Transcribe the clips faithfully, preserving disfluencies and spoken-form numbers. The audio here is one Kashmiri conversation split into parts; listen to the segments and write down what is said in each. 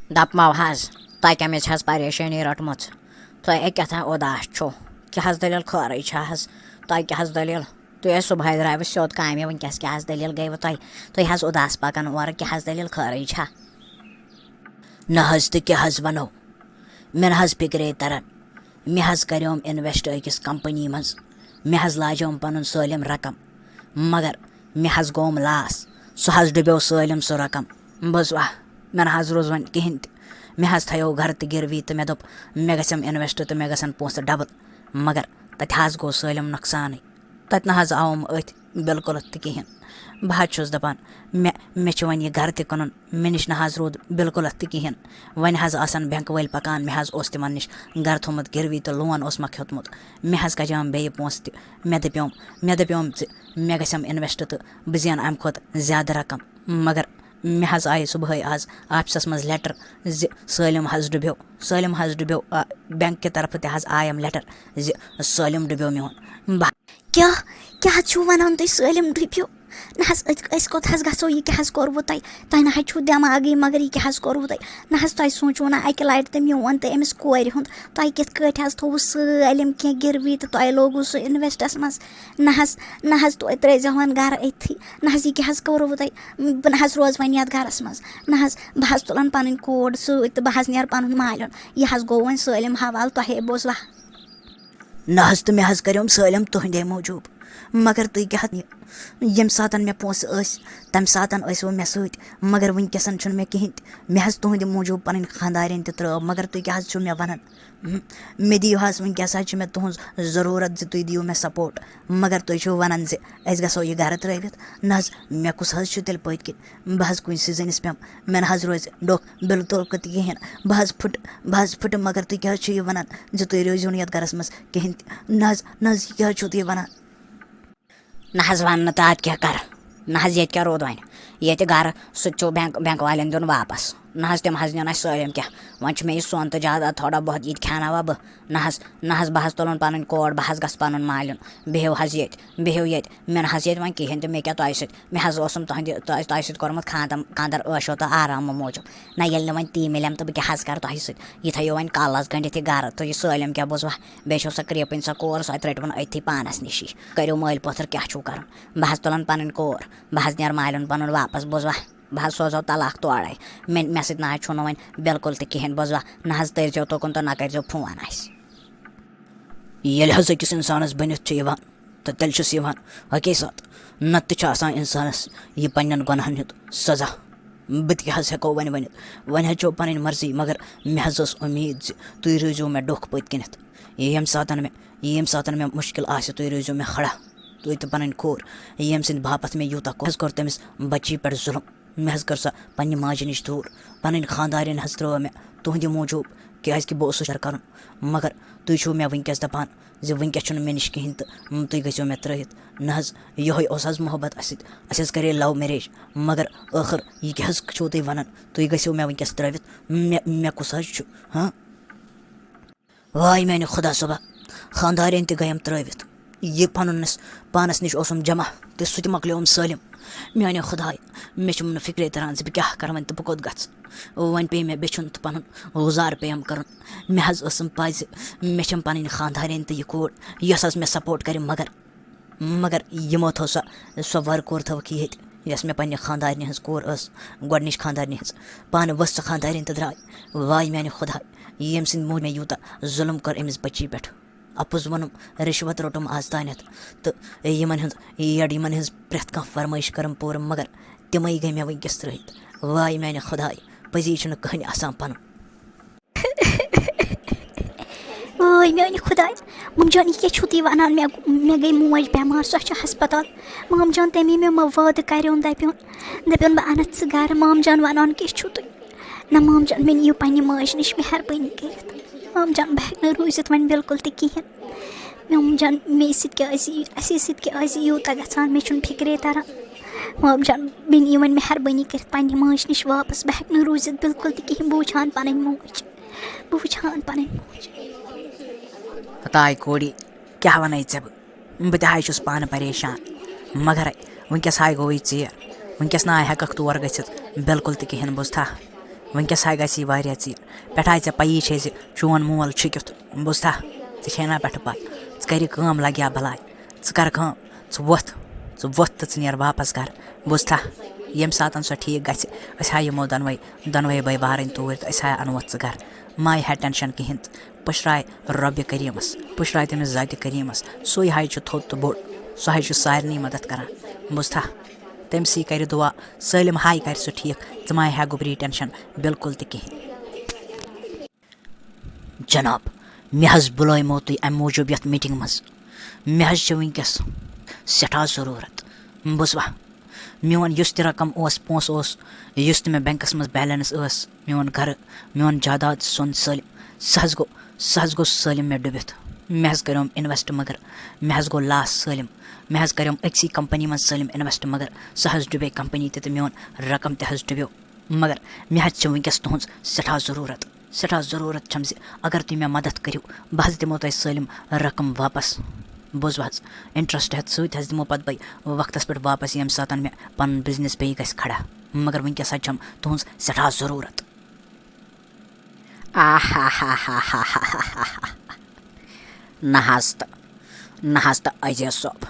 دَپمو حظ، تۄہہِ کَمِچ حظ پریشٲنی رٔٹمٕژ؟ تُہۍ ہے کیٛاہ تام اُداس چھِو۔ کیٛاہ حظ دٔلیٖل خٲرٕے چھا حظ؟ تۄہہِ کیٛاہ حظ دٔلیٖل؟ تُہۍ ہے صُبحٲے درٛاوٕ سیوٚد کامہِ، وٕنۍ کیٛاہ حظ دٔلیٖل گٔیوٕ تۄہہِ؟ تُہۍ حظ اُداس پَکان اورٕ، کیٛاہ حظ دٔلیٖل خٲرٕے چھا؟ نہ حظ تہٕ کیٛاہ حظ وَنو، مےٚ نہ حظ فِکرے تَران۔ مےٚ حظ کَریوم اِنوٮ۪سٹ أکِس کَمپٔنی منٛز۔ مےٚ حظ لاجیوم پَنُن سٲلِم رَقم، مگر مےٚ حظ گوٚوم لاس۔ سُہ حظ ڈُبیو سٲلِم سُہ رَقم۔ بوٗزوا، مےٚ نہ حظ روٗز وۄنۍ کِہیٖنۍ تہِ۔ مےٚ حظ تھایو گَرٕ تہِ گِروی تہٕ مےٚ دوٚپ، مےٚ گژھٮ۪م اِنوٮ۪سٹ تہٕ مےٚ گژھن پونٛسہٕ ڈَبٕل۔ مگر تَتہِ حظ گوٚو سٲلِم نۄقصانٕے۔ تَتہِ نہ حظ آوُم أتھۍ بِلکُل تہِ کِہیٖنۍ۔ بہٕ حظ چھُس دَپان، مےٚ، مےٚ چھُ وۄنۍ یہِ گَرٕ تہِ کٕنُن، مےٚ نِش نہ حظ روٗد بِلکُل تہِ کِہیٖنۍ۔ وۄنۍ حظ آسَن بٮ۪نٛک وٲلۍ پَکان، مےٚ حظ اوس تِمَن نِش گَرٕ تھوٚمُت گِروی تہٕ لون اوسمَکھ ہیوٚتمُت۔ مےٚ حظ کَجام بیٚیہِ پونٛسہٕ تہِ۔ مےٚ دَپیوم، مےٚ دَپیوم زِ مےٚ گژھٮ۪م اِنوٮ۪سٹ تہٕ بہٕ زینہٕ اَمہِ کھۄتہٕ زیادٕ رَقم۔ مگر مےٚ حظ آیہِ صُبحٲے آز آفسَس منٛز لیٹر زِ سٲلِم حظ ڈُبیو، سٲلِم حظ ڈُبیو۔ آ، بینک کہِ طرفہٕ تہِ حظ آیم لیٹر زِ سٲلِم ڈُبیو میون۔ بہٕ کیٛاہ، کیٛاہ حظ چھِو وَنان تُہۍ، سٲلِم ڈُبیو؟ نہ حظ، أسۍ، أسۍ کوٚت حظ گژھو؟ یہِ کیٛاہ حظ کوٚروٕ تۄہہِ؟ تۄہہِ نہ حظ چھُو دٮ۪ماغٕے، مگر یہِ کیٛاہ حظ کوٚروٕ تۄہہِ؟ نہ حظ، تۄہہِ سوٗنٛچوٕ نہ اَکہِ لَٹہِ تہٕ میون تہٕ أمِس کورِ ہُنٛد۔ تۄہہِ کِتھ کٲٹھۍ حظ تھوٚوٕ سٲلِم کینٛہہ گِروی تہٕ تۄہہِ لوگوُ سُہ اِنوٮ۪سٹَس منٛز؟ نہ حظ، نہ حظ، تُہۍ ترٛٲیزیو وۄنۍ گَرٕ أتھی۔ نہ حظ، یہِ کیٛاہ حظ کوٚروٕ تۄہہِ؟ بہٕ نہ حظ روزٕ وۄنۍ یَتھ گَرَس منٛز۔ نہ حظ، بہٕ حظ تُلَن پَنٕنۍ کوٗر سۭتۍ تہٕ بہٕ حظ نیرٕ پَنُن مالیُن۔ یہِ حظ گوٚو وۄنۍ سٲلِم حوالہٕ تۄہے، بوٗزوا؟ نہ حظ، تہٕ مےٚ حظ کَریوم سٲلِم تُہٕنٛدے موٗجوٗب۔ مگر تُہۍ کیٛاہ حظ، ییٚمہِ ساتَن مےٚ پونٛسہٕ ٲسۍ، تَمہِ ساتَن ٲسۍ وٕ مےٚ سۭتۍ، مگر وٕنکیٚسَن چھُنہٕ مےٚ کِہیٖنۍ تہِ۔ مےٚ حظ تُہٕنٛدِ موٗجوٗب پَنٕنۍ خانٛدارِنۍ تہِ ترٛٲو، مگر تُہۍ کیٛاہ حظ چھِو مےٚ وَنان؟ ہُم، مےٚ دِیِو حظ، وٕنکیٚس حظ چھِ مےٚ تُہٕنٛز ضروٗرت زِ تُہۍ دِیِو مےٚ سپورٹ، مگر تُہۍ چھِو وَنان زِ أسۍ گژھو یہِ گَرٕ ترٛٲوِتھ۔ نہ حظ، مےٚ کُس حظ چھُ تیٚلہِ پٔتۍ کِنۍ؟ بہٕ حظ کُنہِ سٕے زٔنِس پٮ۪مہٕ، مےٚ نہ حظ روزِ ڈوٚکھ بِلکُل تہِ کِہیٖنۍ۔ بہٕ حظ پھُٹہٕ، بہٕ حظ پھُٹہٕ، مگر تُہۍ کیٛاہ حظ چھِو یہِ وَنان زِ تُہۍ روزِو نہٕ یَتھ گَرَس منٛز کِہیٖنۍ تہِ؟ نہ حظ، نہ حظ، یہِ کیٛاہ حظ چھُو تُہۍ وَنان؟ نہ حظ وَن نہٕ تہٕ اَدٕ کیٛاہ کَرٕ؟ نہ حظ، ییٚتہِ کیٛاہ روٗد وۄنۍ؟ ییٚتہِ گَرٕ، سُہ تہِ چھُو بینک، بینک والٮ۪ن دیُن واپَس۔ نہ حظ، تِم حظ نِن اَسہِ سٲلِم کینٛہہ۔ وۄنۍ چھُ مےٚ یہِ سۄن تہٕ جاداد تھوڑا بہت، یہِ تہِ کھیٛاناوہا بہٕ۔ نہ حظ، نہ حظ، بہٕ حظ تُلُن پَنٕنۍ کورِ، بہٕ حظ گژھٕ پَنُن مالیُن۔ بِہِو حظ ییٚتہِ، بِہِو ییٚتہِ۔ مےٚ نہ حظ ییٚتہِ وۄنۍ کِہیٖنۍ تہِ، مےٚ کیٛاہ تۄہہِ سۭتۍ؟ مےٚ حظ اوسُم تُہٕنٛدِ، تۄہہِ، تۄہہِ سۭتۍ کوٚرمُت خانٛدم-، خانٛدر عٲشو تہٕ آرامہٕ موٗجوٗب۔ نہ، ییٚلہِ نہٕ وۄنۍ تی مِلٮ۪م تہٕ بہٕ کیٛاہ حظ کَرٕ تۄہہِ سۭتۍ؟ یہِ تھٲیِو وۄنۍ کَلَس گٔنٛڈِتھ یہِ گَرٕ تہٕ یہِ سٲلِم کینٛہہ، بوٗزوا؟ بیٚیہِ چھو سۄ کرٛیپٕنۍ سۄ کور، سۄ تہِ رٔٹوُن أتھی پانَس نِشی۔ کٔرِو مٲلۍ پٲتھٕر، کیٛاہ چھُو کَرُن؟ بہٕ حظ تُلَن پَنٕنۍ کور، بہٕ حظ نیرٕ مالیُن پَنُن واپَس، بوٗزوا؟ بہٕ حظ سوزو طلاق تورَے۔ مےٚ، مےٚ سۭتۍ نہ حظ چھُو نہٕ وۄنۍ بِلکُل تہِ کِہیٖنۍ، بوٗزوا؟ نہ حظ تٔرۍزیو توکُن تہٕ نہ کٔرۍزیو فون اَسہِ۔ ییٚلہِ حظ أکِس اِنسانَس بٔنِتھ چھُ یِوان، تہٕ تیٚلہِ چھُس یِوان اَکے ساتہٕ، نَتہٕ تہِ چھُ آسان اِنسانَس یہِ پنٛنٮ۪ن گۄناہَن ہُنٛد سَزا۔ بہٕ تہِ کیٛاہ حظ ہٮ۪کو وۄنۍ ؤنِتھ؟ وۄنۍ حظ چھو پَنٕنۍ مرضی، مگر مےٚ حظ ٲس اُمید زِ تُہۍ روٗزِو مےٚ ڈوٚکھ پٔتۍ کِنٮ۪تھ۔ ییٚمہِ ساتَن مےٚ، ییٚمہِ ساتَن مےٚ مُشکِل آسہِ، تُہۍ روٗزِو مےٚ کھڑا۔ تُہۍ تہٕ پَنٕنۍ کور، ییٚمہِ سٕنٛدِ باپَتھ مےٚ یوٗتاہ کوٚر، حظ کوٚر تٔمِس بَچی پٮ۪ٹھ ظُلُم۔ مےٚ حظ کٔر سۄ پنٛنہِ ماجہِ نِش دوٗر۔ پَنٕنۍ خانٛدارِنۍ حظ ترٛٲو مےٚ تُہٕنٛدِ موٗجوٗب، کیٛازِکہِ بہٕ اوسُس شر کَرُن۔ مگر تُہۍ چھِو مےٚ وٕنکیٚس دَپان زِ وٕنکیٚس چھُنہٕ مےٚ نِش کِہیٖنۍ تہٕ، م، تُہۍ گٔژھِو مےٚ ترٛٲوِتھ۔ نہ حظ، یِہوٚے اوس حظ محبت اَسہِ سۭتۍ۔ اَسہِ حظ کَرے love marriage، مگر ٲخٕر یہِ کیٛاہ حظ چھُو تُہۍ وَنان؟ تُہۍ گٔژھِو مےٚ وٕنکیٚس ترٛٲوِتھ۔ مےٚ، مےٚ کُس حظ چھُ؟ ہاں؟ واے میانہِ خۄدا صٲبا، خانٛدارِنۍ تہِ گٔیم ترٲوِتھ۔ یہِ پنُن نس-، پانس نِش اوسُم جمع تہٕ سُہ تہِ مۄکلیوم سٲلِم۔ میانہِ خۄداے، مےٚ چھُم نہٕ فِکرے تران زِ بہٕ کیٛاہ کرٕ وۄنۍ تہٕ بہٕ کوٚت گژھٕ۔ وۄنۍ پیٚیہِ مےٚ بیچھُن تہٕ پنُن گُزار پیٚیم کرُن۔ مےٚ حظ ٲسٕم پَے زِ مےٚ چھَم پنٕنۍ خانٛدارِنۍ تہٕ یہِ کوٗر، یۄس حظ مےٚ support کرِ، مگر مگر یِمو تھٲو سۄ، سۄ وَرٕ کوٗر تھٲوٕکھ ییٚتہِ، یۄس مےٚ پننہِ خانٛدارنہِ ہٕنٛز کوٗر ٲس، گۄڈٕنِچ خانٛدارنہِ ہٕنٛز۔ پانہٕ ؤژھ سۄ خانٛدارِنۍ تہٕ درٛاے۔ واے میانہِ خۄداے، ییٚمۍ سٕنٛدِ موٗجوٗب مےٚ یوٗتاہ ظُلُم کوٚر أمِس بٔچی پٮ۪ٹھ۔ اَپُز ووٚنُم، رِشوت روٚٹُم آز تانٮ۪تھ، تہٕ یِمن ہٕنٛز یٔڈ، یِمن ہٕنٛز پرٛٮ۪تھ کانٛہہ فرمٲیش کٔرٕم پوٗرٕ، مگر تِمے گٔے مےٚ وٕنکیٚس ترٛٲوِتھ۔ واے میانہِ خۄداے، پٔزی چھُنہٕ کٕہٕنۍ آسان پنُن۔ وٲے میانہِ خۄداے، مام جان، یہِ کیٛاہ چھُو تُہۍ وَنان؟ مےٚ، مےٚ گٔے موج بٮ۪مار، سۄ چھےٚ ہسپتال۔ مام جان، تَمے مےٚ مہ وعدٕ کَریوم، دَپیوم، دَپیوم بہٕ اَنَتھ ژٕ گَرٕ۔ مام جان وَنان کیٛاہ چھُو تُہۍ؟ نہ مام جان، مےٚ نِیِو پنٛنہِ ماجہِ نِش مہربٲنی کٔرِتھ۔ مام جان، بہٕ ہٮ۪کہٕ نہٕ روٗزِتھ وۄنۍ بِلکُل تہِ کِہیٖنۍ۔ مام جان، مے سۭتۍ کیٛازِ یی، اَسے سۭتۍ کیٛازِ یی یوٗتاہ گژھان، مےٚ چھُنہٕ فِکرے تَران۔ مام جان، مےٚ نِیِو وۄنۍ مہربٲنی کٔرِتھ پنٛنہِ ماجہِ نِش واپَس، بہٕ ہٮ۪کہٕ نہٕ روٗزِتھ بِلکُل تہِ کِہیٖنۍ، بہٕ وٕچھِ ہَن پَنٕنۍ موج۔ بہٕ وٕچھان پنٕنۍ موج۔ ہتاے کوڑی، کیٛاہ ونے ژےٚ بہٕ؟ بہٕ تہِ ہاے چھُس پانہٕ پریشان، مگر وٕنکیٚس ہاے گوٚوٕے ژیر۔ وٕنکیٚس نہ ہاے ہٮ۪ککھ تور گٔژھِتھ بِلکُل تہِ کِہیٖنۍ، بوٗزتھا؟ وٕنکیٚس ہا گژھی واریاہ ژیر۔ پٮ۪ٹھٕ آے ژےٚ پَیی چھے زِ چون مول چھُ کیُتھ۔ بوٗزتھا؟ ژےٚ چھے نا پٮ۪ٹھٕ پَتہ۔ ژٕ کَرِ کٲم، لَگیا بَلاے۔ ژٕ کَر کٲم، ژٕ وۄتھ، ژٕ وۄتھ تہٕ ژٕ نیر واپَس گَرٕ۔ بوٗزتھا؟ ییٚمہِ ساتَن سۄ ٹھیٖک گژھِ، أسۍ ہا یِمو دۄنوَے، دۄنوَے بٲے بارٕنۍ توٗرۍ تہٕ أسۍ ہا اَنوتھ ژٕ گَرٕ۔ مہ ہا ٹٮ۪نشَن کِہیٖنۍ۔ پُشراے رۄبِ کریٖمَس، پُشراے تٔمِس ذاتِ کریٖمَس۔ سُے ہاے چھُ تھوٚد تہٕ بوٚڑ، سُہ ہاے چھُ سارنٕے مدد کران۔ بوٗزتھا؟ تٔمۍ سٕے کرِ دُعا، سٲلِم ہاے کرِ سُہ ٹھیٖک۔ ژٕ مہ ہا گوٚبری ٹٮ۪نشَن بِلکُل تہِ کِہیٖنۍ۔ جناب، مےٚ حظ بُلٲیمو تُہۍ اَمہِ موٗجوٗب یَتھ میٖٹِنٛگ منٛز۔ مےٚ حظ چھِ وٕنکیٚس سٮ۪ٹھاہ ضروٗرت۔ بوٗزوا؟ میون یُس تہِ رقم اوس، پونٛسہٕ اوس، یُس تہِ مےٚ بینکَس منٛز بیلنس ٲس، میون گرٕ، میون جاداد، سۄن سٲلِم، سُہ حظ گوٚو، سُہ حظ گوٚو سٲلِم مےٚ ڈُبِتھ۔ مےٚ حظ کریوم انویسٹ، مگر مےٚ حظ گوٚو لاس سٲلِم۔ مےٚ حظ کریوم أکسٕے کمپنی منٛز سٲلِم انویسٹ، مگر سۄ حظ ڈُبے کمپنی تہِ تہٕ میون رقم تہِ حظ ڈُبیو۔ مگر مےٚ حظ چھِ وٕنکیٚس تُہٕنٛز سٮ۪ٹھاہ ضروٗرت، سٮ۪ٹھاہ ضروٗرت چھم زِ اگر تُہۍ مےٚ مدد کٔرِو، بہٕ حظ دِمو تۄہہِ سٲلِم رقم واپس۔ بوٗزوٕ حظ؟ انٹرسٹ ہٮ۪تھ سۭتۍ حظ دِمو پتہٕ بہٕ وقتس پٮ۪ٹھ واپس، ییٚمہِ ساتن مےٚ پنُن بزنس بیٚیہِ گژھِ کھڑا۔ مگر وٕنکیٚس حظ چھم تُہٕنٛز سٮ۪ٹھاہ ضروٗرت۔ آہاہاہاہاہاہاہا۔ نہ حظ تہٕ، نہ حظ تہٕ عزیز صٲب،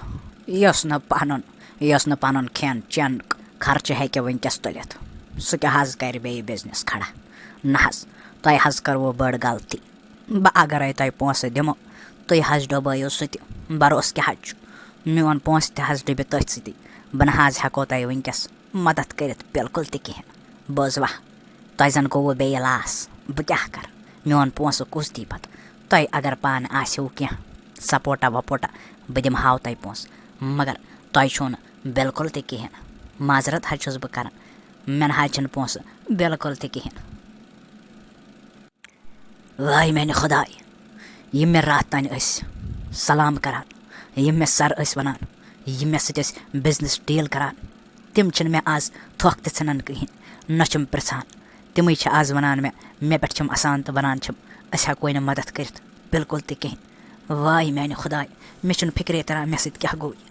یُس نہٕ پنُن، یُس نہٕ پنُن کھٮ۪ن چٮ۪ن خرچہٕ ہیٚکہِ وٕنکیٚس تُلِتھ، سُہ کیٛاہ حظ کرِ بیٚیہِ بزنس کھڑا؟ نہ حظ، تۄہہِ حظ کٔروٕ بٔڑ غلطی۔ بہٕ اگرے تۄہہِ پونٛسہٕ دِمو، تُہۍ حظ ڈوبٲیِو سُہ تہِ۔ بروسہٕ کیٛاہ حظ چھُ؟ میون پونٛسہٕ تہِ حظ ڈُبہِ تٔتھۍ سۭتی۔ بہٕ نہ حظ ہٮ۪کو تۄہہِ وٕنکیٚس مدد کٔرِتھ بِلکُل تہِ کِہیٖنۍ۔ بوٗزوا؟ تۄہہِ زَن گوٚوٕ بیٚیہِ لاس۔ بہٕ کیٛاہ کَرٕ؟ میون پونٛسہٕ کُس دی پَتہٕ؟ تۄہہِ اگر پانہٕ آسِو کینٛہہ سپوٹا وپوٹا، بہٕ دِمہٕ ہاو تۄہہِ پونٛسہٕ۔ مگر تۄہہِ چھُو نہٕ بِلکُل تہِ کِہیٖنۍ۔ معذرت حظ چھُس بہٕ کَران، مےٚ نہ حظ چھِنہٕ پونٛسہٕ بِلکُل تہِ کِہیٖنۍ۔ واے میانہِ خداے، یِم مےٚ راتھ تانۍ ٲسۍ سلام کران، یِم مےٚ سر ٲسۍ ونان، یِم مےٚ سۭتۍ ٲسۍ بزنس ڈیل کران، تِم چھِنہٕ مےٚ آز تھۄکھ تہِ ژھٕنان کِہیٖنۍ، نہ چھِم پرژھان۔ تِمٕے چھِ آز ونان مےٚ، مےٚ پٮ۪ٹھ چھِم اسان تہٕ ونان چھِم، أسۍ ہٮ۪کوے نہٕ مدد کٔرِتھ بِلکُل تہِ کِہیٖنۍ۔ واے میانہِ خداے، مےٚ چھُنہٕ فکرے تران مےٚ سۭتۍ کیٛاہ گوٚو یہِ۔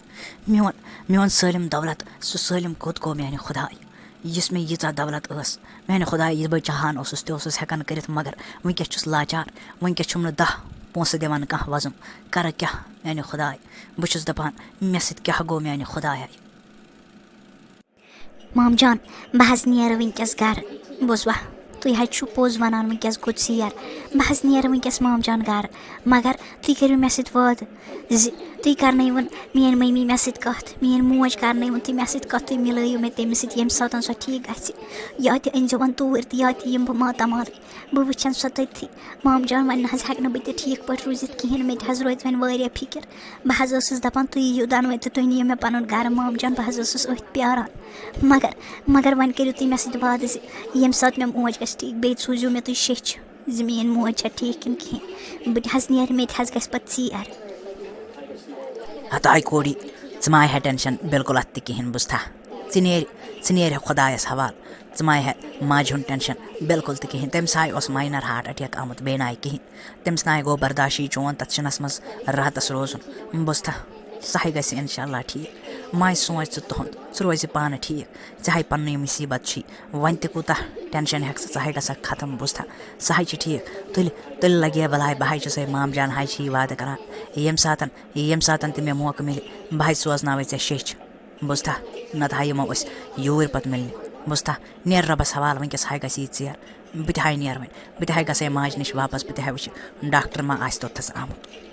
میون، میون سٲلِم دولت، سُہ سٲلِم کوٚت گوٚو میانہِ خداے؟ یُس مےٚ ییٖژاہ دولت ٲس، میانہِ خداے، یہِ بہٕ چاہان اوسُس، تہِ اوسُس ہٮ۪کان کٔرِتھ، مگر وٕنکیٚس چھُس لاچار۔ وٕنکیٚس چھُم نہٕ دَہ پونٛسہٕ دِوان کانٛہہ وۄزُم۔ کَرٕ کیٛاہ میانہِ خداے؟ بہٕ چھُس دَپان، مےٚ سۭتۍ کیٛاہ گوٚو میانہِ خدایہ؟ مام جان، بہٕ حظ نیرٕ وٕنکیٚس گرٕ۔ بوٗزوا؟ تُہۍ حظ چھِو پوٚز وَنان، وٕنکیٚس گوٚو ژیر۔ بہٕ حظ نیرٕ وٕنکیٚس مام جان گرٕ، مگر تُہۍ کٔرِو مےٚ سۭتۍ وعدٕ زِ تُہۍ کرنٲیوُن میٲنۍ مٔمی مےٚ سۭتۍ کتھ، میٲنۍ موج کرنٲیوُن تُہۍ مےٚ سۭتۍ کتھ، تُہۍ مِلٲیِو مےٚ تٔمِس سۭتۍ، ییٚمہِ ساتہٕ سۄ ٹھیٖک گژھِ۔ یا تہِ أنۍزیوٚن توٗرۍ تہٕ یا تہِ یِمہٕ بہٕ ماتامالٕے، بہٕ وٕچھن سۄ تٔتھی۔ مام جان، وۄنۍ نہ حظ ہٮ۪کہٕ نہٕ بہٕ تہِ ٹھیٖک پٲٹھۍ روٗزِتھ کِہیٖنۍ، مےٚ تہِ حظ روزِ وۄنۍ واریاہ فِکر۔ بہٕ حظ ٲسٕس دَپان، تُہۍ یِیِو دۄنوَے تہٕ تُہۍ نِیِو مےٚ پَنُن گَرٕ۔ مام جان، بہٕ حظ ٲسٕس أتھۍ پیٛاران۔ مگر، مگر وۄنۍ کٔرِو تُہۍ مےٚ سۭتۍ وعدٕ زِ ییٚمہِ ساتہٕ مےٚ موج گژھِ ٹھیٖک، بیٚیہِ سوٗزِو مےٚ تُہۍ شیٚچھ زِ میٛٲنۍ موج چھےٚ ٹھیٖک کِنہٕ کِہیٖنۍ۔ بہٕ تہِ حظ نیرٕ، مےٚ تہِ حظ گژھِ پَتہٕ ژیر۔ ہتاے کوڑی، ژٕ ما ہے ٹینشن بالکل اتھ تہِ کِہیٖنۍ، بوٗزتھا؟ ژٕ نیرِ، ژٕ نیرِ خۄدایس حوال، ژٕ ما ہے ماجہِ ہُنٛد ٹینشن بالکل تہِ کِہیٖنۍ۔ تٔمِس ہاے اوس ماینر ہارٹ اٹیک آمُت، بیٚیہِ ناے کِہیٖنۍ۔ تٔمِس ناے گوٚو برداشی چون تتھ شِنس منٛز راتس روزُن، بوٗزتھا؟ سُہ ہے گژھِ انشاءاللہ ٹھیٖک۔ ما ہے سونٛچ ژٕ تُہُنٛد، ژٕ روزِ پانہٕ ٹھیٖک۔ ژےٚ ہاے پننُے مُصیبت چھی، وۄنۍ تہِ کوٗتاہ ٹینشن ہٮ۪کھ ژٕ، ژٕ ہاے گژھکھ ختم، بوٗزتھا؟ سُہ ہاے چھِ ٹھیٖک۔ تُلہِ، تُلہِ لگہِ ہے بلاے، بہٕ ہاے چھُسے مام جان ہاے چھی وعدٕ کران، ییٚمہِ ساتن، ییٚمہِ ساتن تہِ مےٚ موقعہٕ مِلہِ، بہٕ ہاے سوزناوے ژےٚ شیٚچھ، بوٗزتھا؟ نتہٕ ہاے یِمو أسۍ یوٗرۍ پتہٕ مِلنہِ، بوٗزتھا؟ نیر رۄبس حوالہٕ، وٕنکیٚس ہاے گژھِ یہِ ژیر، بہٕ تہِ ہاے نیر وۄنۍ، بہٕ تہِ ہاے گژھے ماجہِ نِش واپس، بہٕ تہِ ہاے وٕچھِ ڈاکٹر ما آسہِ توٚتتھس آمُت۔